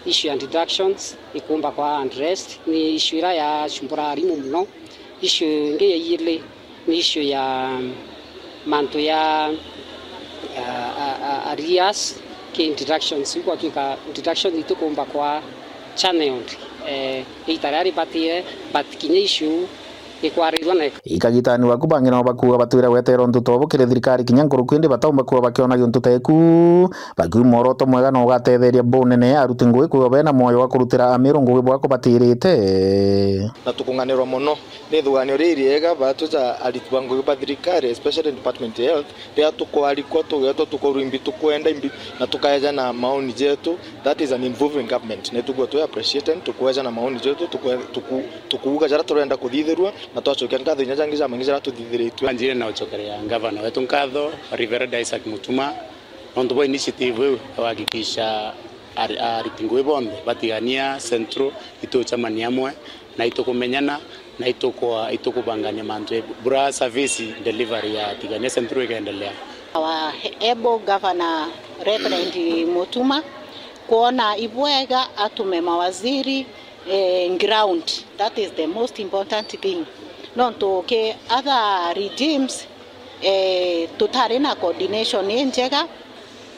issue ya deductions ikuumba kwa addressed, ni issue iria yacumbura arimu muno. Issue ingi ya iili ni issue ya mantu ya, ya, a, a, arrears ki deductions, iu gwatuika deduction itu kuumba kwa channeled, eh, ita riria ribatire, but kinya issue Ikwarirwa na ikagitani waku bangi nao bakuuga batwire gweterwa untu tobu kiri thirikari kinya nkuruku, indi bataumba kuuga bakiona giuntu teku. Bakiuma oroto mwega na ugatetheria bunene aruti ngugi kwigwa bena mwoyo wa kurutira Amiru ngugi bwa kubatirite. Na tukung'anirwa mono ni ithuganio riri riega batwija aruti ba ngugi ba thirikari, especially department ya health, riria tukwarikwa, tugetwa, tukorwa imbi, tukwenda imbi, na tukaeja na maoni jetu. That is an involving government. Ni tugua twi appreciated, tukweja na maoni jetu, tukwe-, tuku-, tukuuga jaria turenda kuthithirua, na twacokia nkatho inya jangi jamaingi jaria tuthithiritue. Anjire na ucokeria ngavana wetu nkatho, Reverend Isaac Mutuma, nontu bwa initiative iu ya kuhakikisha ari-, aruti ngugi bonthe ba Tigania Central itucemania amwe na itukumenyana na itukwa-, itukubangania mantu e-, bura service delivery ya Tigania Central ikeendelea. Our able governor, Reverend Mutuma, kwona ibwega atume mawaziri, eh, ground. That is the most important thing. Nontu ki other regimes, eh, tutari na coordination injega,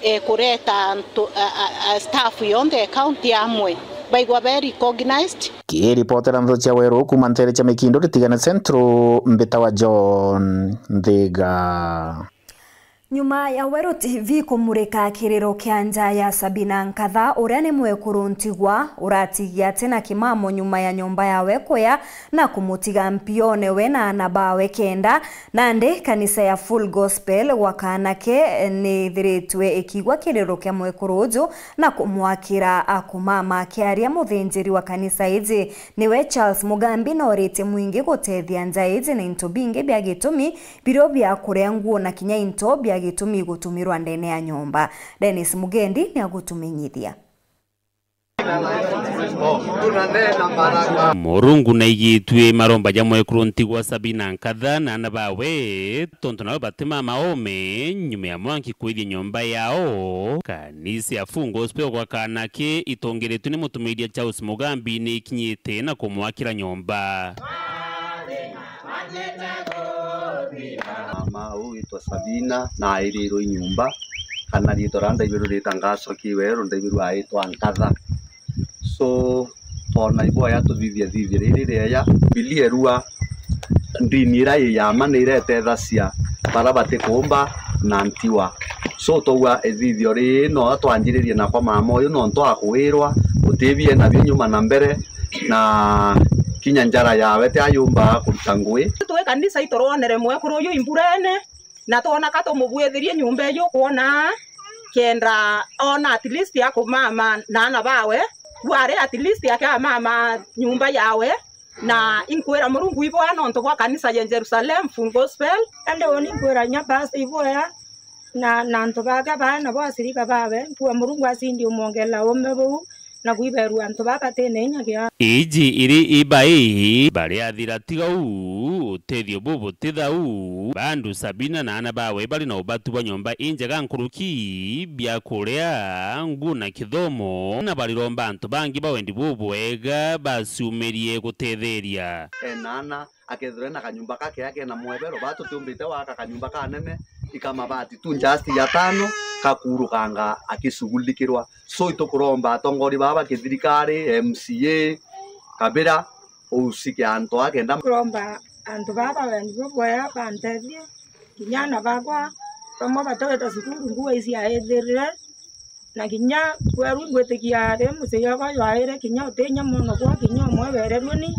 eh, kureta antu, a, a, a staff yonthe ya county amwe baigwa be recognized. Kiripotera ntho cia Weru kuuma ntere cia Mikindo, Ritigana Central, mbitawa John Nthiga. Nyuma ya Weru T V kumurika kiriro kia nja ya Sabina Nkatha, uria ni mwekuru ntigwa, uratigia ati na kimamo nyuma ya nyomba yawe kuya na kumutiga mpione we na aana bawe kenda. Nandi kanisa ya Full Gospel gwa Kanake ni ithiritwe ikigwa kiriro kia mwekuru uju na kumwakira akumama. Akiaria, muthinjiri wa kanisa iji niwe Charles Mugambi, na oritie mwingi gutethia nja iji na into bingi bia gitumi, birio bia kuria nguo na kinya into bia gitumi gutumirwa ndene ya nyomba. Dennis Mugendi ni agutumenyithia. Murungu naigitue maromba ja mwekuru ntigwa Sabina Nkatha na aana bawe, tontu nabo bati mama ome nyuma ya mwanki kwithia nyomba yao. Kanisa ya Full Gospel gwa Kanake itongeretue ni mutumiriria Charles Mugambi ni ikinyite na kumwakira nyomba. Mama uu witwa Sabina na airirwe i nyomba, kana riitwa ria ndaibiru rita ngacoki weru, ndaibiru aitwa Nkatha. So, twona iboya tuthithie thithio riri rieya, Bibilia irua ndini iria i ya ma ni iretethacia baria batikuumba na ntiwa. So, twauga ithithio riri no twanjiririe nako mama uyu, nontu akwirwa gutibi enabio nyuma na mbere, na kinya njara yawe ti ayumbaga kuruta ngui. Twi kanisa iturwonere mwekuru uyu imburene, na twona ka tumubwithirie nyumba iji ukwona, kenda ona at least akumama na aana bawe, wari at least akiamama nyumba yawe, na inkwira Murungu iboya nontu bwa kanisa ya Jerusalem Full Gospel. Andi uni nkwira inya pastor iboya na, na antu bake baa nabo ashirika bawe, nkuga Murungu acindi umwongela ume buu, na kwiberua antu baa bati na inya kiao. Iji iri ibai bari athira tiga uu, utethio buu buti thau. Bandu Sabina na aana bawe bari na ubatu bwa nyomba injega nkuruki, bia kuria, nguo na kithomo, na bariromba antu bangi ba wendi bubwega baciumirie gutetheria. Ena aana, akethirwa ena kanyumba gake ake na mwebero, baa tutiumbite waka kanyumba kanene, ikamabati tu just ya tano, kakuurukanga akishughulikirwa. So, itukuromba atongoria baba ba kithirikari, M C A, kabira, ucike antu aa kenda. Kuromba antu baba ba wendi bubwega bantethie, kinya aana bakwa bamwe batagwita cukuru, nguo iciaithirire, na kinya kweru ingwitikia ri mucii jwakwa jwaire kinya uti inya mwono gwa kinya umwe bererue ni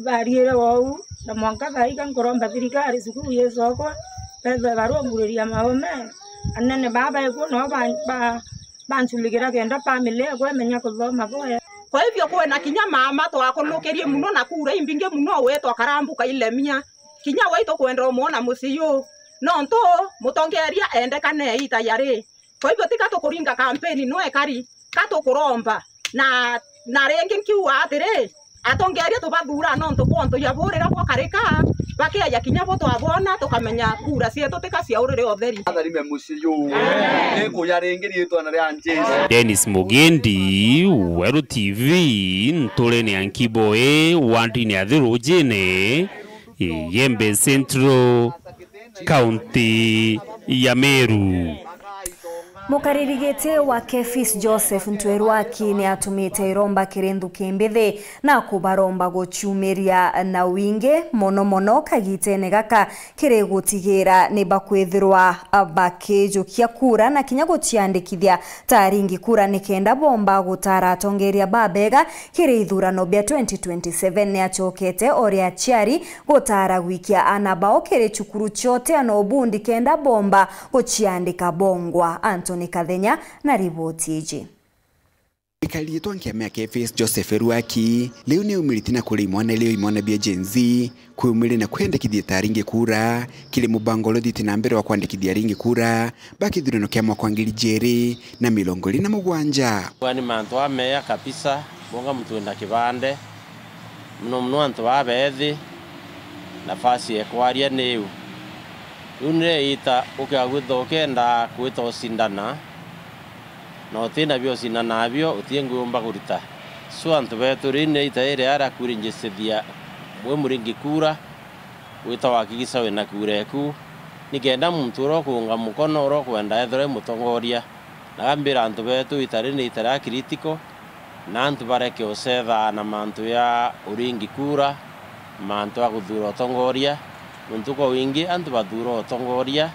bariire wou, na mwanka thaika nkuromba thirikari cukuru yicokwa, bethwe barunguriria maume, anene baa baikuo nao ba, ba, banchuligira kenda family ekwa imenya kuthoma bwega. Kwa hivyo kwina kinya mama twakunukirie muno na kura imbingi muno witwa Karambu Kailemia, kinya we itukwenda umwona mucii juu, nontu mutongeria endekane iita yari. Kwa hivyo, tika tukuringa kampeni no ekari, ka tukuromba. Na, na ringi nkiuga atiri, atongeria tubathuura nontu bwa untu ya burira bwakarika, bakeeja kinya bo twabona, tukamenya kura cietu tika cia uriri utheri. Atharime mucii juu. Nikuya ringi riitwa na ria Jesu. Dennis Mugendi, Weru T V, nturene ya Nkiboi, wandine ya Thirujine, Igembe Central, kaunti ya Meru. Mukariri giti wa Kefis Joseph Ntwerwaki ni atumite iromba kiri nthuki mbithi na kubaromba guciumiria na wingi, mono mono kagitene gaka, kiri gutigira ni bakwithirwa bakijukia kura na kinya guciandikithia ta aringi kura, nikenda bomba gutara atongeria babega kiri ithurano bia twenty twenty-seven. Ni acokete ori aciari gutara gwikia ana bao kiri cukuru cia uteano bundi kenda bomba guciandika bongwa. Anthony Kathenya na riboti iji. Ikari ritwa nkiama ya Kefis Joseph Eruaki, riu ni umiriti na kuri imwana rio imwana bia Gen Z, kwiumiria na kwiyandikithia ta aringi kura, kiri mubango uria uthite na mbere wa kwandikithia aringi kura ba kithurano kia mwaka wa ngiri ijiri na mirongo iri na mugwanja. Kwa ni mantu ameya kabisa, bonga muntu wina kibande, muno muno antu baa bethi, nafasi ya kwaria ni iu. Riu ni ita ukagwitha ukenda kwita ucindana, na utina bio ucindana nabio, uti ngui umba kurita. So antu betu, ri ni ita riria ria kurinjicithia wi muringi kura, wita wakikisa wina kura eku, nikenda muntu uria ukuunga mukono uria ukwenda ethirwe i mutongoria. Na gambira antu betu, ita ri ni ita ria critical, na antu bareke ucethaa na mantu ya uringi kura, mantu a kuthura utongoria, nontu kwa wingi antu bathuura utongoria,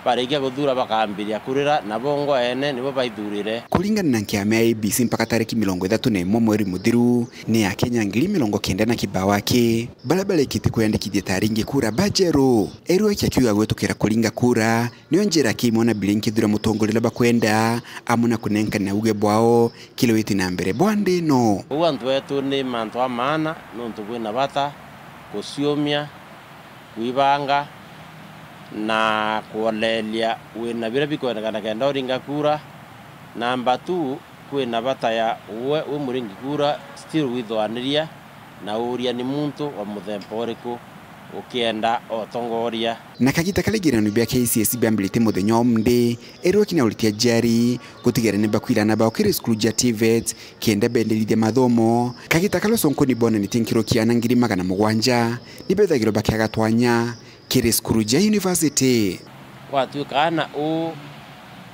barikia kuthura bakambiria kurira, na bongwa ene nibo baithurire. Kuringana na nkiama ya A B C, mpaka tariki mirongo ithatu na imwe mweri muthiru ni Akenya ngiri mirongo kenda na kibao aki baria barikite kwiyandikithia ta aringi kura bajeru. Eruaki akiuga gwitukira kuringa kura nio njira ki imwe na biringi kithura mutongoria uria bakwenda, amwe na kunenkana uge bwao kiri witi na mbere bwa nthi ino. Uu antu betu ni mantu a maana, nontu bwina bata kuciumia, kwibanga na kwoneria wina biria bikwendekana kenda uringa kura. Namba two, kwina bata ya uwe wi muringi kura still withwaniria na uria ni muntu wa muthemba uriku ukienda utongoria. Na kagita karia igeranio bia K C S E biambiritie muthenya wa umunthi, Eruaki ni auritie aciari gutigera ni bakwira ana bao kiri cukuru cia TVET kenda benderithia mathomo. Kagita karia uconkoni bonanitie nkiruki ana ngiri magana mugwanja ni bethagirwa bakiaga twanya kiri cukuru cia university. Gwatuika ana u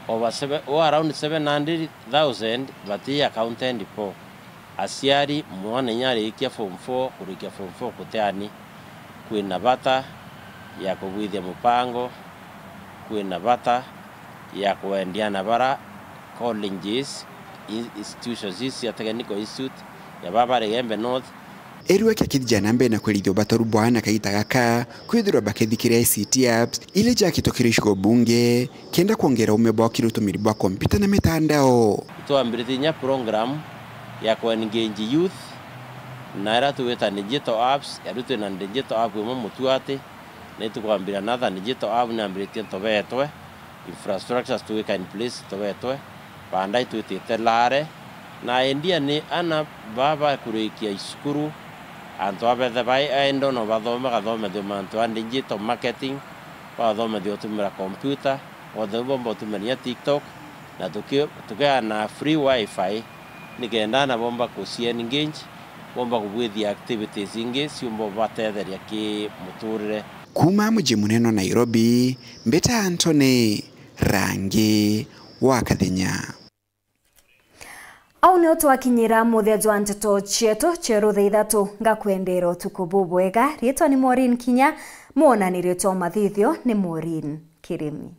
over seven, u around seven hundred thousand bati accounted for. Aciari, mwana inya arikia form four, kurikia form four kuteani, kwina bata ya kubwithia mupango, kwina bata ya kwendia na bara colleges, in-, institutions ici cia technical institute ya baba Igembe North. Eruaki akithija na mbere na kwerithia ubataru bwa ana kagita gaka kwithirwa bakithikiria I C T apps iria ijakitwe kiri icigo bunge kenda kwongera ume bwao kiri utumiri bwa kompyuta na mitandao. Twambiritie inya program ya ku engage youth, na iria tugwita digital apps, ya riu twina digital app imwe Mutuati, na itukwambira another digital app niambiritie Ntobetwe, infrastructures tugwika in place Ntobetwe, baadaye twitite Lare, na idea ni ana baa bakurikia icukuru, antu abethe bai idle no bathome, bagathomethua mantu a digital marketing, bagathomethua gutumira computer, bothe bomba gutumira inya TikTok, na tuki-, tukiana free wifi, nikenda ana bomba kuci engage, bomba kubwithia activities ingi ciumba kubatetheria ki muturire. Kuuma muji munene wa Nairobi, mbita Anthony Rangi wa Kathenya. Au nio twakinyira muthia jwa nteto cietu cia rutha ithatu. Ngakwendera utuku bubwega. Riitwa ni Maureen Kinya, mwonanirio jwa mathithio ni Maureen Kirimi.